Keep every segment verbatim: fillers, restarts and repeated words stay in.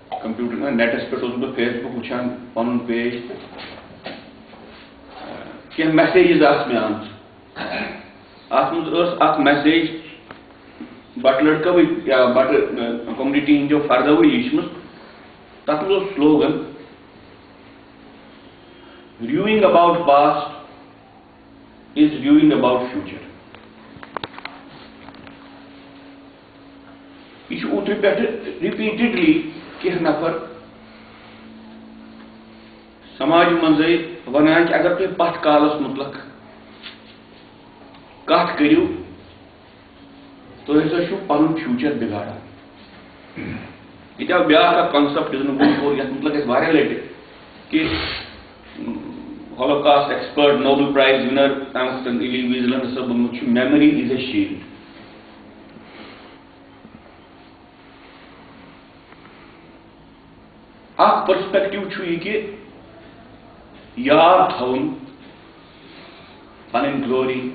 Computer نہ nets پٮ۪ٹھ اوسُس بہٕ فیس بُک وٕچھان پنُن پیج تہٕ کینٛہہ میسیجز آسہٕ مےٚ آمژٕ۔ اتھ منٛز ٲس اکھ میسیج بٹ لڑکوٕے یا بٹ کومنٹی ہٕنٛدیو فردوٕے لیٖچھمٕژ۔ تتھ منٛز اوس slogan "Ruing about past is ruing about future"۔ یہِ چھُ اوترٕ پٮ۪ٹھٕ ریپیٹڈلی کینٛہہ نفر سماج منٛزٕے ونان کہِ اگر تُہۍ پتھ کالس مُتلق کتھ کٔرِو، تُہۍ ہسا چھِو پنُن فیوچر بگاڑان۔ ییٚتہِ آو بیٛاکھ اکھ کانسیپٹ دِنہٕ، بہٕ کوٚر یتھ مُتلق اَسہِ واریاہ لٹہِ کہِ holocaust expert, Nobel prize winner, تمہِ وقتہٕ الی ویزلن صٲبن ووٚنمُت چھُ، "Memory is a shield"۔ اکھ پرسپیکٹیو چھُ یہِ کہِ یاد تھاوُن پنٕنۍ گلوری،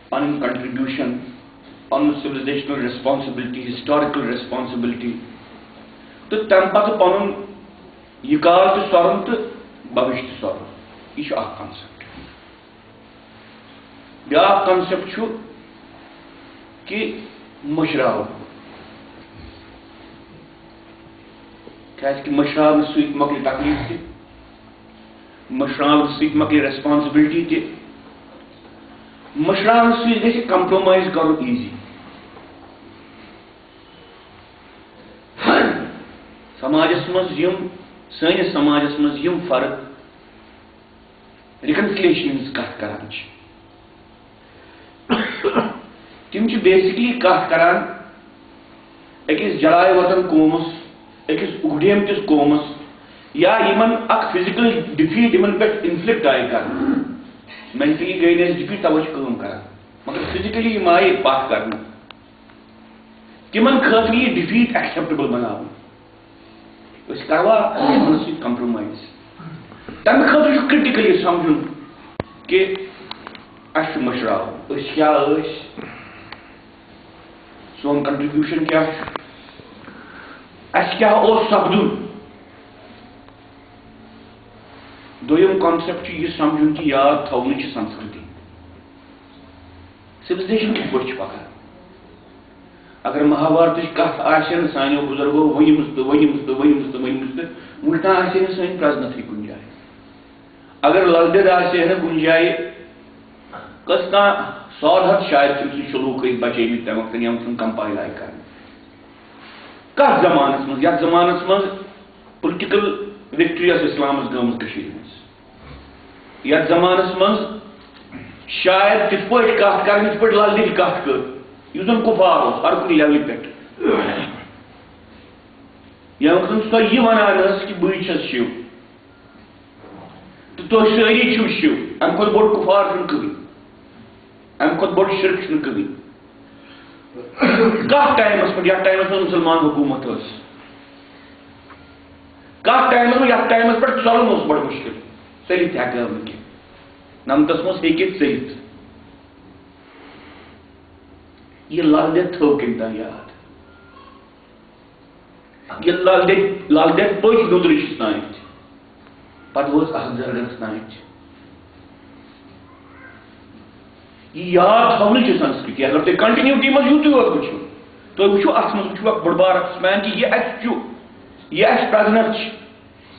پنٕنۍ کنٹریبیوشن، پنُن سویلائزیشنل ریسپانسبلٹی، ہسٹوریکل ریسپانسبلٹی، تہٕ تمہِ پتہٕ پنُن یہِ کال تہِ سۄرُن تہٕ بھوش تہِ سۄرُن۔ یہِ چھُ اکھ کانسیپٹ۔ بیٛاکھ کانسیپٹ چھُ کہِ مٔشراوُن، کیازِ کہِ مٔشراونہٕ سۭتۍ مۄکلہِ تکلیف تہِ، مٔشراونہٕ سۭتۍ مۄکلہِ ریسپانسبلٹی تہِ، مٔشراونہٕ سۭتۍ گژھِ کمپرومائز کرُن ایزی۔ سماجس منٛز یِم، سٲنِس سماجس منٛز یِم فرد ریکنسلیشن ہٕنٛز کتھ کران چھِ، تِم چھِ بیسکلی کتھ کران أکِس جلاے وطن قومس، أکِس اُگڈیمتِس قومس، یا یِمن اکھ فزیکل ڈِفیٖٹ یِمن پٮ۪ٹھ انفلکٹ آیہِ کرنہٕ۔ مینٹلی گٔے نہٕ أسۍ ڈِفیٖٹ، توے چھِ کٲم کران، مگر فزیکلی یِم آیہِ پتھ کرنہٕ، تِمن خٲطرٕ یہِ ڈِفیٖٹ ایکسیپٹیبل بناوُن۔ أسۍ کروا یِمن سۭتۍ کمپرومائز؟ تمہِ خٲطرٕ چھُ کریٹیکلی سمجھُن کہِ اَسہِ چھُ مٔشراوُن، أسۍ کیٛاہ ٲسۍ، سون کنٹریبیوشن کیٛاہ چھُ، اَسہِ کیٛاہ اوس سپدُن۔ دوٚیُم کانسیپٹ چھُ یہِ سمجھُن کہِ یاد تھاونٕچ چھِ سنسکرتی۔ سویلائزیشن کِتھ پٲٹھۍ چھِ پکان؟ اگر مہاوارتٕچ کتھ آسہِ نہٕ سانیو بزرگو ؤنمٕژ تہٕ ؤنمٕژ تہٕ ؤنمٕژ تہٕ ؤنمٕژ تہٕ وُنیُک تام آسہِ نہٕ سٲنۍ پرزنتھٕے کُنہِ جایہِ۔ اگر لل دٮ۪د آسہِ ہے نہٕ کُنہِ جایہِ، کٔژ تام سواد ہتھ شاعر چھِ أمۍ سٕنٛدۍ شلوک ٲسۍ بچٲومٕتۍ تمہِ وقتہٕ یِم تِم کمپائل آیہِ کرنہٕ۔ کتھ زمانس منٛز؟ یتھ زمانس منٛز پولیٹیکل وکٹری ٲس اسلامس گٔمٕژ کٔشیٖرِ منٛز۔ یتھ زمانس منٛز شاعر تِتھ پٲٹھۍ کتھ کران، یِتھ پٲٹھۍ لل دٮ۪دِ کتھ کٔر، یُس زن کفار اوس ہر کُنہِ لیولہِ پٮ۪ٹھ۔ ییٚمہِ وقتہٕ سۄ یہِ ونان ٲس کہِ بٕے چھَس شِو تہٕ تُہۍ سٲری چھِو شِو، امہِ کھۄتہٕ بوٚڑ کفار چھُنہٕ کٕہٕنۍ، امہِ کھۄتہٕ بوٚڑ شرک چھُنہٕ کٕہٕنۍ۔ کتھ ٹایمس پٮ۪ٹھ؟ یتھ ٹایمس منٛز مُسلمان حکوٗمت ٲس، کتھ ٹایمس منٛز؟ یتھ ٹایمس پٮ۪ٹھ ژلُن اوس بڑٕ مُشکل، ژٔلِتھ تہِ ہٮ۪کہٕ ہا نہٕ کینٛہہ۔ نمتس منٛز ہیٚکہِ ژٔلِتھ۔ یہِ لل دٮ۪د تھٲو کٔمۍ تام یاد؟ یہِ لل دٮ۪د، لل دٮ۪د پٔچ نُدرِ چھِ سانِتھ، پتہٕ وٲژ اکھ زرگس تانۍ۔ یہِ یاد تھاونٕچ چھِ سنسکرتی۔ اگر تُہۍ کنٹینیوٹی منٛز یِیِو، تُہۍ یوت وٕچھِو، تُہۍ وٕچھِو اتھ منٛز، وٕچھِو اکھ بٔڑ بار اکھ سپین کہِ یہِ اسہِ چھُ، یہِ اسہِ پرزنٹ چھِ،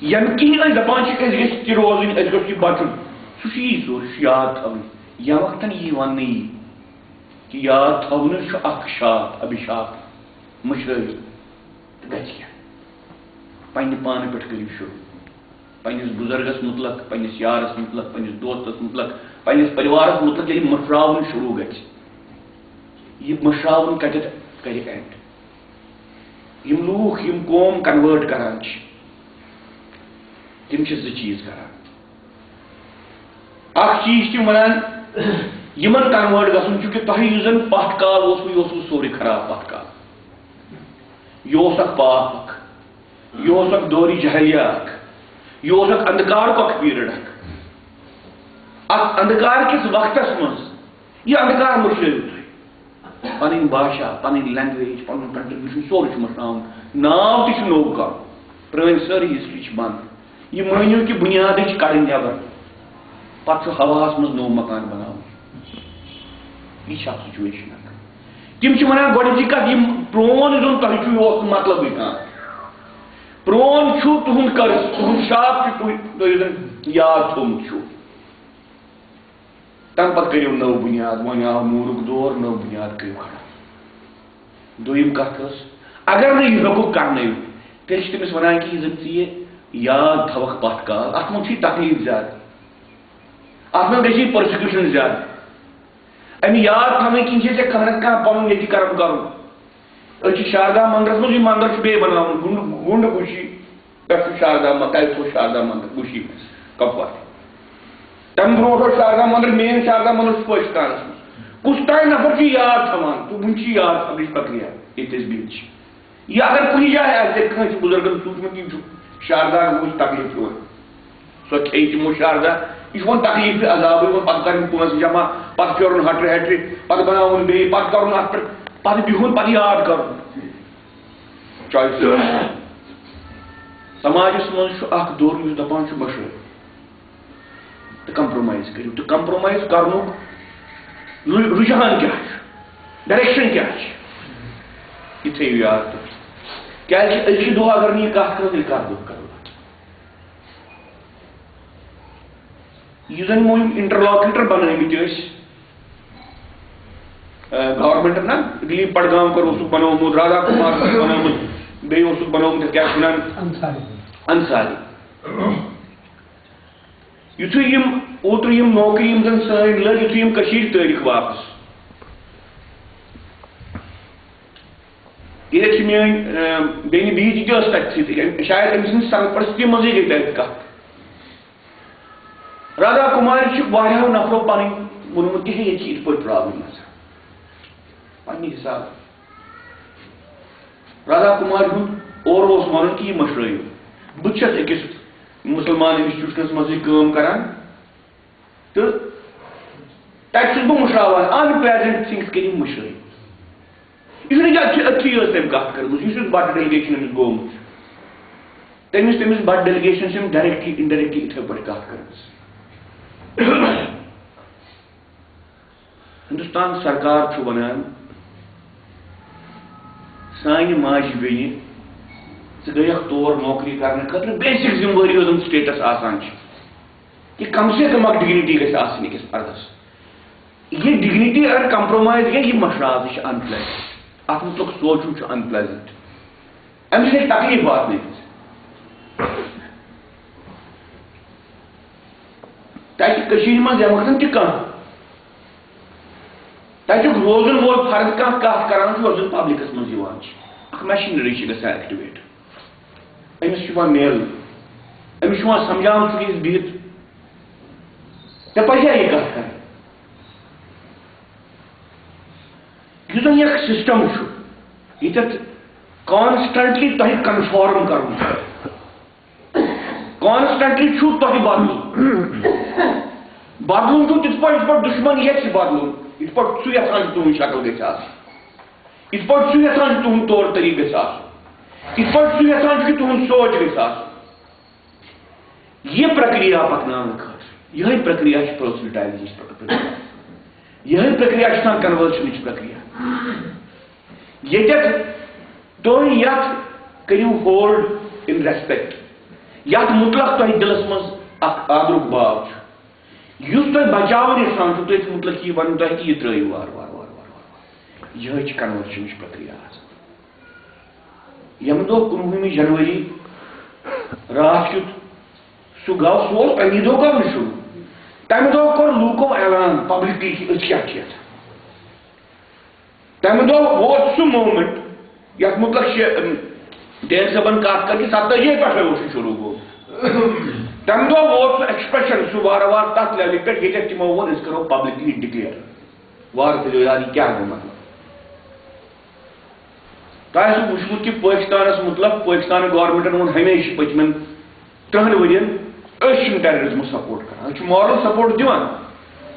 ییٚمہِ کِنۍ أسۍ دپان چھِ أسۍ گٔژھۍ تہِ روزٕنۍ، أسۍ گٔژھۍ یہِ بچُن۔ سُہ چھُ یی سورُے، سُہ چھُ یاد تھاوٕنۍ۔ ییٚمہِ وقتن یی وننہٕ یی کہِ یاد تھاونہٕ چھُ اکھ شاپ، ابھشاپ، مٔشرٲوِتھ۔ تہٕ گژھِ کیٛاہ؟ پننہِ پانہٕ پٮ۪ٹھ کٔرِو شروع۔ پننِس بزرگس متعلق، پننِس یارس متعلق، پننِس دوستس متعلق، پننِس پریوارس متعلق ییٚلہِ مٔشراوُن شروع گژھِ، یہِ مٔشراوُن کتٮ۪تھ کرِ اینڈ؟ یِم لوٗکھ، یِم قوم کنورٹ کران چھِ، تِم چھِ زٕ چیٖز کران۔ اکھ چیٖز چھِ تِم ونان، یِمن کنورٹ گژھُن چھُ کہِ تۄہہِ یُس زن پتھ کال اوسوٕ، یہِ اوسوٕ سورُے خراب پتھ کال۔ یہِ اوس اکھ پاپ اکھ، یہِ اوس اکھ دورِ جاہلیہ اکھ، یہِ اوس اکھ اندھکارُک اکھ پیریڈ اکھ۔ اتھ اندھکار کِس وقتس منٛز، یہِ اندھکار مٔشرٲوِو تُہۍ۔ پنٕنۍ باشا، پنٕنۍ لینگویج، پنُن کنٹریبیوشن، سورُے چھُ مٔشراوُن۔ ناو تہِ چھُ نوٚو کرُن، پرٲنۍ سٲرٕے ہسٹری چھِ بنٛد۔ یہِ مٲنِو کہِ بُنیادٕے چھِ کڑٕنۍ نٮ۪بر، پتہٕ چھُ ہواہس منٛز نوٚو مکان بناوُن۔ یہِ چھِ اکھ سچویشن اکھ۔ تِم چھِ ونان گۄڈٕنِچی کتھ، یِم پرون یُس زن تۄہہِ چھُو، یہِ اوس نہٕ مطلبٕے کانٛہہ۔ پرون چھُ تُہُنٛد قرض، تُہُنٛد شاپ چھُ تُہۍ، تۄہہِ یُس زن یاد تھوٚومُت چھُو۔ تَمہِ پَتہٕ کٔرِو نٔو بُنیاد، وۄنۍ آو نوٗرُک دور، نٔو بُنیاد کٔرِو کھڑا۔ دوٚیِم کَتھ ٲس، اگر نہٕ یہِ ہیوٚکُکھ کَرنٲوِتھ، تیٚلہِ چھِ تٔمِس وَنان کہِ یہِ زَن ژٕ یہِ یاد تھاوَکھ پَتھ کال، اَتھ منٛز چھُے تکلیٖف زیادٕ۔ اَتھ منٛز گژھی پٔرسِکیوٗشَن زیادٕ۔ اَمہِ یاد تھاوٕنۍ کِنۍ چھِ ژےٚ کانٛہہ نَتہٕ کانٛہہ پَنُن ییٚتہِ کرم کَرُن۔ أسۍ چھِ شاردا مندرس منٛز، یہِ مندر چھُ بیٚیہِ بناوُن، گُنڈ-، گُنڈ گُشی پٮ۪ٹھ چھُ شاردا مندر، تَتہِ تھوٚو شاردا مندر گُشی کپوارِ۔ تَمہِ برونٛٹھ اوس شاردا مندر، مین شاردا مندر چھُ پٲکِستانس منٛز۔ کُس تام نفر چھُ یاد تھاوان، تہٕ وُنہِ چھُ یاد تھاونٕچ پرکریا ییٚتہِ أسۍ بِہِتھ چھِ۔ یہِ اگر کُنہِ جایہِ آسہِ ہے کٲنٛسہِ بُزرگن سوٗنٛچمُت، یِم چھُ شاردا گوٚمُت تکلیٖف یِوان۔ سۄ کھیٚیہِ تِمو شاردا۔ یہِ چھُ وۄنۍ تکلیٖف تہٕ عذابٕے، وۄنۍ پتہٕ کرٕنۍ پونٛسہٕ جمع، پتہٕ پھیرُن ہٹرِ ہٹرِ، پتہٕ بناوُن بیٚیہِ، پتہٕ کرُن اتھ پٮ۪ٹھ، پتہٕ بِہُن، پتہٕ یاد کرُن۔ چاہے سُہ سماجس منٛز چھُ اکھ دور یُس دپان چھُ مشورٕ تہٕ compromise کٔرِو، تہٕ compromise کرنُک رُ-، رُجحان کیٛاہ چھُ، direction کیٛاہ چھِ، یہِ تھٲیِو یاد تُہۍ۔ کیٛازِ أزکہِ دۄہ اگر نہٕ یہِ کتھ کرو، تیٚلہِ کتھ دۄہ کرو؟ یُس زن یِمو یِم interlocutor بنٲومٕتۍ ٲسۍ، آ، گورنمنٹن نا، دلیپ پڈگامکر اوسُکھ بنوومُت، رادا کمار اوسُکھ بنوومُت، بیٚیہِ اوسُکھ بنوومُت، یتھ کیٛاہ چھِ ونان؟ انصاری۔ انصاری۔ یُتھُے یِم اوترٕ یِم نوکری یِم زن سٲنۍ لٔگۍ، یُتھُے یِم کٔشیٖرِ تٲرِکھ واپس، ییٚتہِ چھِ میٲنۍ، آ، بیٚنہِ بِہِتھ، یہِ تہِ ٲس تتہِ سۭتۍ۔ شاید أمۍ سٕنٛدِ سرپرستی منٛزٕے گٔے تتہِ کتھ۔ رادا کمارِ چھِ واریاہو نفرو پنٕنۍ ووٚنمُت کہِ ہے، ییٚتہِ چھِ یِتھ پٲٹھۍ problem گژھان۔ پننہِ حسابہٕ رادا کمارِ ہُنٛد اورٕ اوس وَنُن کہِ یہِ مٔشرٲیِو۔ بہٕ تہِ چھَس أکِس مُسلمان institutionس منٛزٕے کٲم کران تہٕ تَتہِ چھُس بہٕ مٔشراوان، unpleasant things کٔرِو مٔشرٲیِو۔ یہِ چھُنہٕ یہِ أتھی، أتھی ٲس تٔمۍ کَتھ کٔرمٕژ، یُس یُس بَٹہٕ delegation أمِس گوٚومُت چھُ۔ تٔمِس، تٔمِس بَٹہٕ delegation چھِ أمۍ directly indirectly یِتھَے پٲٹھۍ کَتھ کٔرمٕژ۔ ہندوستان سرکار چھُ ونان، سانہِ ماجہِ بیٚنہِ، ژٕ گٔیَکھ تور نوکری کرنہٕ خٲطرٕ، basic ذمہٕ وٲری یۄس زن stateس آسان چھِ، کہِ کم سے کم اکھ dignity گژھِ آسٕنۍ أکِس مردس۔ یہِ dignity اگر compromise گٔے، یہِ مشرازٕ چھِ unpleasant۔ اتھ متعلق سونٛچُن چھُ unpleasant۔ امہِ سۭتۍ ہیٚکہِ تکلیف واتنٲوِتھ۔ تتہِ کٔشیٖرِ منٛز ییٚمہِ وقتن تہِ کانٛہہ تتیُک روزن وول فرد کانٛہہ کتھ کران چھُ، یۄس زن publicس منٛز یِوان چھِ، اکھ machinery چھِ گژھان activate۔ أمِس چھُ یِوان میلنہٕ، أمِس چھُ یِوان سمجھاونہٕ، ژٕ کیٛازِ بِہِتھ، ژےٚ پزِ ہا یہِ کتھ کرٕنۍ۔ یُس زن یہِ اکھ system چھُ، ییٚتٮ۪تھ constantly تۄہہِ conform کرُن چھُ۔ Constantly چھُ تۄہہِ بدلُن۔ بدلُن چھُ تِتھ پٲٹھۍ، یِتھ پٲٹھۍ دُشمن یژھِ بدلُن، یِتھ پٲٹھۍ سُہ یژھان چھُ تُہنٛز شکل گژھِ آسٕنۍ، یِتھ پٲٹھۍ سُہ یژھان چھُ تُہنٛد طور طریٖقہٕ گژھِ آسُن، یِتھ پٲٹھۍ سُہ یژھان چھُ کہِ تُہنٛد سونٛچ گژھِ آسُن۔ یہِ پرکریا پکناونہٕ خٲطرٕ، یِہوٚے پرکریا چھِ proselytizingٕچ پرکریا۔ یِہوٚے پرکریا چھِ آسان conversionٕچ پرکریا۔ ییٚتٮ۪تھ تُہۍ یتھ کٔرِو hold in respect، یتھ مُتلق تۄہہِ دِلس منٛز اکھ آدرُک باو چھُ، یُس تۄہہِ بچاوُن یژھان چھُو، تٔتھۍ مُتلق یہِ ونُن تۄہہِ کہِ یہِ ترٲیِو وارٕ وارٕ، وارٕ وارٕ، وارٕ وارٕ۔ یِہوٚے چھِ conversionٕچ پرکریا آسان۔ ییٚمہِ دۄہ کُنوُہمہِ جنوری راتھ کیُتھ سُہ گوٚو، سُہ اوس اَمی دۄہ کرنہٕ شروٗع۔ تَمہِ دۄہ کوٚر لوٗکو اعلان publicly کہِ أسۍ کیٛاہ چھِ یَژھان۔ تَمہِ دۄہ ووت سُہ moment، یَتھ مُتعلق چھِ، اَم، ڈین صٲبَن کَتھ کٔر کہِ ستٲجی پٮ۪ٹھَے اوس یہِ شروٗع گوٚمُت۔ تَمہِ دۄہ ووت سُہ expression، سُہ وارٕ وارٕ تَتھ levelہِ پٮ۪ٹھ، ییٚتٮ۪تھ تِمو ووٚن، أسۍ کَرو publicly declare۔ وارٕ تُلِو یاد، یہِ کیٛاہ گوٚو مطلب؟ تۄہہِ آسِوٕ وُچھمُت کہِ پٲکِستانَس مُتعلِق پٲکِستانٕچ governmentن ووٚن ہمیشہِ پٔتمٮ۪ن ترٛہَن ؤرِین، أسۍ چھِنہٕ terrorismس support کران، أسۍ چھِ moral support دِوان،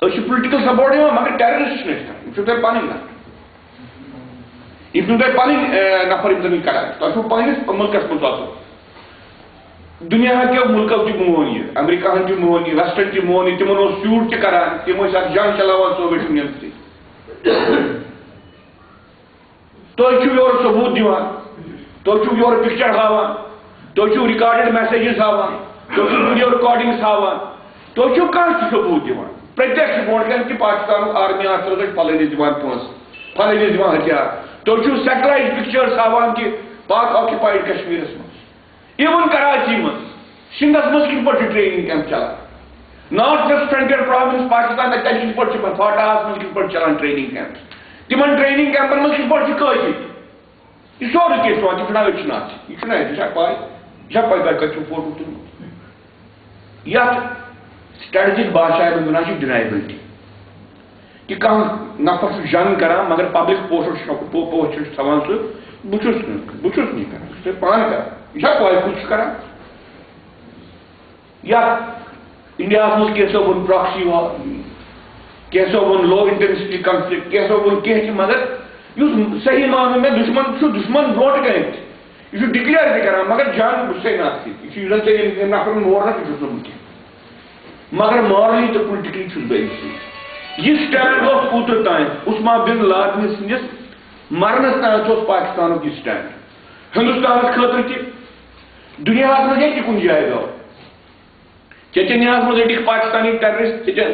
أسۍ چھِ political support دِوان، مگر terrorist چھِنہٕ أسۍ کران، یِم چھِو تۄہہِ پَنٕنۍ نفر۔ یِم چھِو تۄہہِ پَنٕنۍ، اے، نفر یِم زَن یہِ کران۔ تۄہہِ چھُو پنٕنِس مُلکَس منٛز اَژُن۔ دُنیا کیو مُلکو تہِ مون یہِ، امریکاہَن تہِ مون یہِ، ویسٹرن تہِ مون یہِ، تِمن اوس سیوٗٹ تہِ کران، تِم ٲسۍ اَتھ جنگ چلاوان سوویت یوٗنین سۭتۍ۔ تُہۍ چھِو یورٕ ثبوٗت دِوان، تُہۍ چھِو یورٕ پکچر ہاوان، تُہۍ چھِو ریکارڈڈ میسیجز ہاوان، تُہۍ چھِو ویڈیو ریکارڈنگز ہاوان، تُہۍ چھِو کانٛہہ تہِ ثبوٗت دِوان؟ پرٛتیک چھُ برونٛٹھ کَنہِ کہِ پاکستانُک آرمی آفسرس ٲسۍ فلٲنِس دِوان پونٛسہٕ، فلٲنِس دِوان ہتھیار۔ تُہۍ چھِو سیٹلائٹ پکچرز ہاوان کہِ پاک آکیوپایڈ کشمیرس منٛز، ایون کراچی منٛز، سندھس منٛز کِتھ پٲٹھۍ چھُ ٹریننگ کیمپ چلان؟ North west frontier province Pakistan, تتہِ کِتھ پٲٹھۍ چھُ، فاٹاہس منٛز کِتھ پٲٹھۍ چلان ٹریننگ کیمپ؟ تِمن ٹریننگ کیمپن منٛز کِتھ پٲٹھۍ چھِ قٲدی؟ یہِ سورُے کینٛہہ چھُ پٮ۪وان، تِم چھِنہ أچھ ناتھ، یہِ چھُنہ، یہِ چھا پاے؟ یہِ چھا پاے تۄہہِ کَتہِ چھُو فوٹو تُلمُت؟ یَتھ سٹریٹجک بادشاہَن وَنان چھِ ڈینایبلٹی۔ کہِ کانٛہہ نفر چھُ جنگ کران، مگر پبلک پوسٹ چھُ، پو-، پوسٹ چھُ تھاوان سُہ، بہٕ چھُس نہٕ، بہٕ چھُس نہٕ یہِ کران، سُہ چھُ پانہٕ کران۔ یہِ چھا پاے کُس چھُ کران؟ یا انڈیاہس منٛز کینٛژھو ووٚن پراکسی وار، کینٛژھو ووٚن لو انٹینسٹی کنفلکٹ، کینٛژھو ووٚن کینٛہہ تہِ، مگر یُس صحیح معنی مےٚ دُشمن چھُ، دُشمن برونٛٹھ کنہِ تہِ۔ یہِ چھُ ڈکلیئر تہِ کران، مگر جنگ بہٕ چھُسے نہٕ اتھ سۭتۍ۔ یہِ چھُ، یُس زن ژےٚ ییٚمہِ، ییٚمہِ نفرن مورنس تہِ چھُس نہٕ بہٕ کینٛہہ۔ مگر مارلی تہٕ پُلٹِکلی چھُس بہٕ أمِس سۭتۍ۔ یہِ سٹینڈ اوس اوترٕ تام عثمان بن لادنہٕ سٕنٛدِس مرنس تام اوس پاکستانُک یہِ سٹینڈ۔ ہندوستانس خٲطرٕ تہِ، دُنیاہس منٛز ییٚتہِ تہِ کُنہِ جایہِ گوٚو۔ چچنیاہس منٛز رٔٹِکھ پاکستانی ٹیررسٹ، چچن،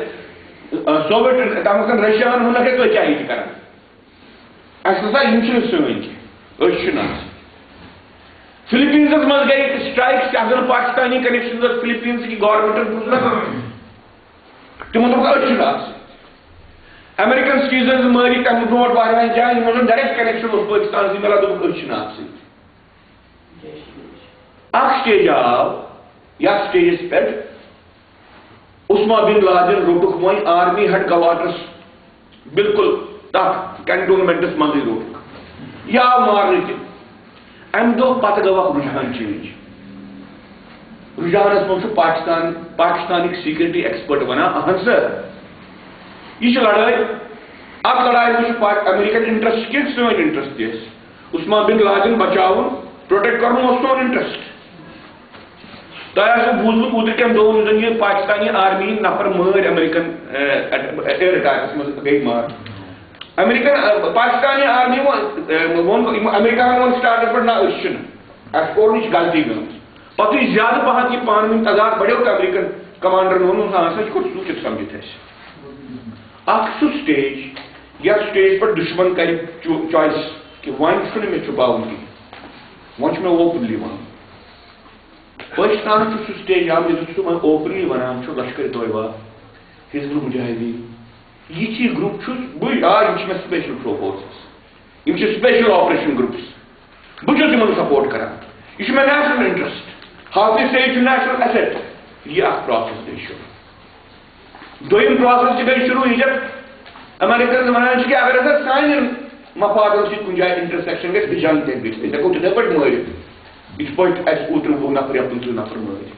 آ، سوویت، تتھ منٛز رشیاہن ہُنٛد نہ کٔرۍ تُہۍ کیٛاہ ییٚتہِ کران؟ اَسہِ ہسا یِم چھِنہٕ سٲنۍ کینٛہہ، أسۍ چھِنہٕ اَتھ۔ فلپینزس منٛز گٔے سٹرائیک، اگر پاکستانی کنیکشن ٲس فلپینز کی گورنمنٹس منٛز، تِمن دوٚپ، أسۍ چھِنہٕ اَتھ۔ امریکن سٹیزنز مٲرِکھ تَمہِ برونٛٹھ واریاہن جاین، یِمن زن ڈائریکٹ کنیکشن اوس پاکستان سۭتۍ، مےٚ دوٚپ، أسۍ چھِنہٕ اَتھ سۭتۍ۔ اکھ سٹیج آو، یتھ سٹیجس پٮ۪ٹھ عثمان بن لادن روٚٹُکھ وۄنۍ آرمی ہیڈ کوارٹرس بالکل تتھ کنٹونمنٹس منٛزٕے روٚٹُکھ۔ یہِ آو مارنہٕ تہِ۔ امہِ دۄہ پتہٕ گوٚو اکھ رجحان چینج۔ رجحانس منٛز چھُ پاکستان، پاکستانٕکۍ سیکورٹی ایکسپرٹ ونان، اہن سر، یہِ چھِ لڑٲے، اتھ لڑایہِ منٛز چھُ پاک-، امریکن انٹرسٹ کینٛہہ، سٲنۍ انٹرسٹ تہِ ٲسۍ۔ عثمان بن لادن بچاوُن، پروٹیکٹ کرُن اوس سون انٹرسٹ۔ تۄہہِ آسِوٕ بوٗزمُت اوترٕ کٮ۪ن دۄہن یُس زن یہِ پاکستانی آرمی ہٕنٛدۍ نفر مٲرۍ امریکن، اے، اے، ایئر اٹیکس منٛز گٔے مار۔ امریکن، اے، پاکستانی آرمی ووٚن، اے، ووٚن، یِم امریکاہن ووٚن سٹارٹس پٮ۪ٹھ، نہ، أسۍ چھِنہٕ، اَسہِ کوٚر نہٕ، یہِ چھِ غلطی گٔمٕژ۔ پتہٕ یُس زیادٕ پہن یہِ پانہٕ ؤنۍ تضاد بڑیو تہٕ امریکن کمانڈرن ووٚن، نہ سا، یہِ چھُ سُہ چھُ سمجھِتھ اَسہِ۔ اکھ سُہ سٹیج، یتھ سٹیج پٮ۪ٹھ دشمن کرِ چو-، چوائس کہِ وۄنۍ چھُنہٕ مےٚ چھُپاوُن کینٛہہ، وۄنۍ چھُ مےٚ اوپنلی ونُن۔ پٲکِستانَس چھُ سُہ سٹیج آمُت، ییٚتٮ۪تھ سُہ وۄنۍ اوپنلی وَنان چھُ، لشکر طیبہ، حزب المجاہدین، یِتھۍ گروپ چھُس بہٕ، آ، یِم چھِ مےٚ سپیشل فورسز، یِم چھِ سپیشل آپریشن گروپس، بہٕ چھُس یِمن سپورٹ کران، یہِ چھُ مےٚ نیشنل انٹرسٹ۔ حافظ سعید چھُ نیشنل ایسٹ۔ یہِ اکھ پروسیس گٔے شروع۔ دوٚیِم پروسیس تہِ گٔے شروع، یہِ چھےٚ امریکن ونان چھِ کہِ اگر ہسا سانٮ۪ن مفادن سۭتۍ کُنہِ جایہِ انٹرسیکشن گژھِ، بہٕ جنگ تہِ گژھِ، أسۍ ہٮ۪کو تِتھے پٲٹھۍ مٲرِتھ، یِتھ پٲٹھۍ اَسہِ اوترٕ وُہ نفر یا پٕنٛژٕہ نفر مٲرۍ۔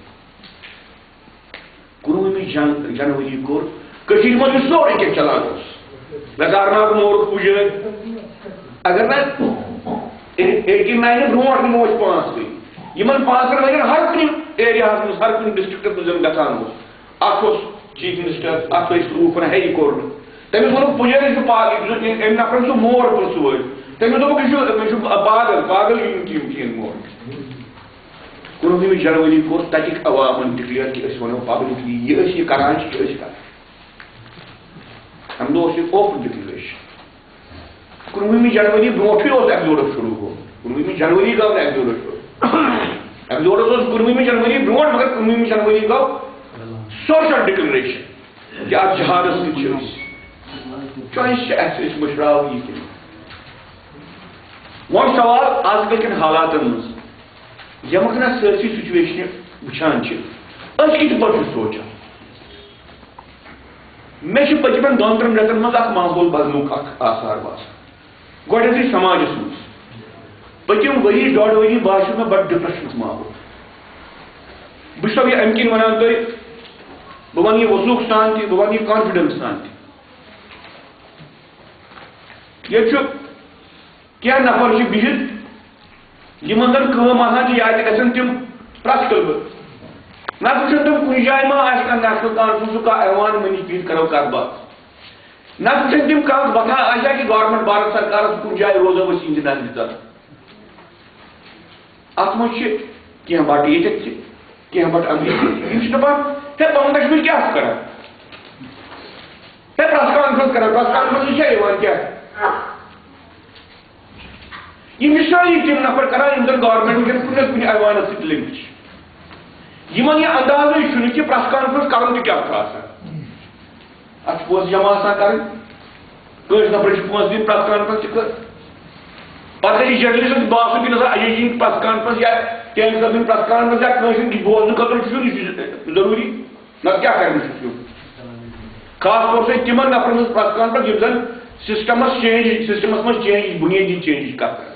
کُنوُہمہِ جن-، جنؤری کوٚر کٔشیٖرِ منٛز یُس سورُے کینٛہہ چلان اوس، ویزارناگ مورُکھ پُجٲرۍ، اگر نہٕ ایٹی ناینہٕ برونٛٹھ نِمو أسۍ پانٛژھ ؤری، یِمن پانٛژن ؤرین ہر کُنہِ ایریاہس منٛز، ہر کُنہِ ڈسٹرکٹس منٛز یِم گژھان اوس، اکھ اوس چیف منسٹر، اکھ ٲسۍ لوٗکھ ونان، ہے، یہِ کوٚر نہٕ۔ تٔمِس ووٚنُکھ، پُجٲرۍ، یہِ چھُ پا-، یہِ چھُ، أمۍ نفرن چھُ مور پرٛژھوُے۔ تٔمۍ دوٚپُکھ، یہِ چھُ، أمِس چھُ پاگل، پاگل یِم ٹیٖم چین مور۔ کُنوُہمہِ جنؤری کوٚر تَتِکۍ عوامن ڈکلیئر کہِ أسۍ وَنو پبلکلی، یہِ أسۍ یہِ کران چھِ، یہِ أسۍ کران۔ اَمہِ دۄہ اوس یہِ اوپن ڈکلیریشن۔ کُنوُہمہِ جنؤری برونٛٹھٕے اوس ایکزوڈس شروع گوٚمُت۔ کُنوُہمہِ جنؤری گوٚو نہٕ ایکزوڈس شروع۔ ایکزوڈس اوس کُنوُہمہِ جنؤری برونٛٹھ، مگر کُنوُہمہِ جنؤری گوٚو سوشل ڈکلیریشن کہِ اتھ جہادس سۭتۍ چھِ أسۍ۔ چوائس چھِ اَسہِ، أسۍ مٔشراوو یہِ کِنہٕ۔ وۄنۍ سوال، از کل کٮ۪ن حالاتن منٛز ییٚمہِ وقتہٕ أسۍ سٲرسٕے سچویشنہِ وٕچھان چھِ، أسۍ کِتھ پٲٹھۍ چھِ سونٛچان؟ مےٚ چھُ پٔتمٮ۪ن دۄن ترٛٮ۪ن رٮ۪تن منٛز اکھ ماحول بدلنُک اکھ آثار باسان۔ گۄڈنیتھٕے سماجس منٛز۔ پٔتِم ؤری، ڈۄڈ ؤری باسیو مےٚ بڑٕ ڈپریشنُک ماحول۔ بہٕ چھُسو یہِ امہِ کِنۍ ونان تۄہہِ، بہٕ ونہٕ یہِ وثوق سان تہِ، بہٕ ونہٕ یہِ کانفیڈنس سان تہِ۔ ییٚتہِ چھُ کینٛہہ نفر چھِ بِہِتھ، یِمن زن کٲم آسان چھِ، یا تہِ گژھن تِم پرٛٮ۪س کلبہٕ۔ نتہٕ وٕچھن تِم کُنہِ جایہِ ما آسہِ کانٛہہ نیشنل کانفرنسُک کانٛہہ ایوان، یِمن نِش بِہِتھ کرو کتھ باتھ۔ نتہٕ وٕچھن تِم کانٛہہ وۄتھان آسہِ ہا کہِ گورنمنٹ بھارت سرکارس کُنہِ جایہِ روزو أسۍ یِہنٛدِ نظرِ تل۔ اتھ منٛز چھِ کینٛہہ بٹہٕ ییٚتٮ۪تھ تہِ، کینٛہہ بٹہٕ امریکہ تہِ۔ یِم چھِ دپان، ہے، پنُن کشمیر کیٛاہ چھُ کران؟ ہے، پرٛٮ۪س کانفرنس کران، پرٛٮ۪س کانفرنس چھا یِوان کیٛاہ؟ یِم چھِ سٲری تِم نفر کران، یِم زن گورنمنٹ وٕنکیٚن کُنہِ نتہٕ کُنہِ ایوانس سۭتۍ لِنک چھِ۔ یِمن یہِ اندازٕے چھُنہٕ کہِ پرٛٮ۪س کانفرنس کرُن تہِ کیٛاہ چھُ آسان۔ اتھ چھِ پونٛسہٕ جمع آسان کرٕنۍ۔ کٲنٛسہِ نفرس چھِ پونٛسہٕ دِنۍ پرٛٮ۪س کانفرنس تہِ کٔر۔ پتہٕ گژھِ جرنلسٹن تہِ باسُن کہِ نسا اجے جی ہٕنٛز پرٛٮ۪س کانفرنس یا ٹینک صٲب ہٕنٛز پرٛٮ۪س کانفرنس یا کٲنٛسہِ ہٕنٛدِ بوزنہٕ خٲطرٕ چھُ یہِ ضروٗری۔ نتہٕ کیٛاہ کرِ نہٕ سُہ کیُتھ؟ خاص طور چھُ تِمن نفرن ہٕنٛز پرٛٮ۪س کانفرنس یِم زن سسٹمس چینج، سسٹمس منٛز چینج، بُنیٲدی چینجٕچ کتھ کران۔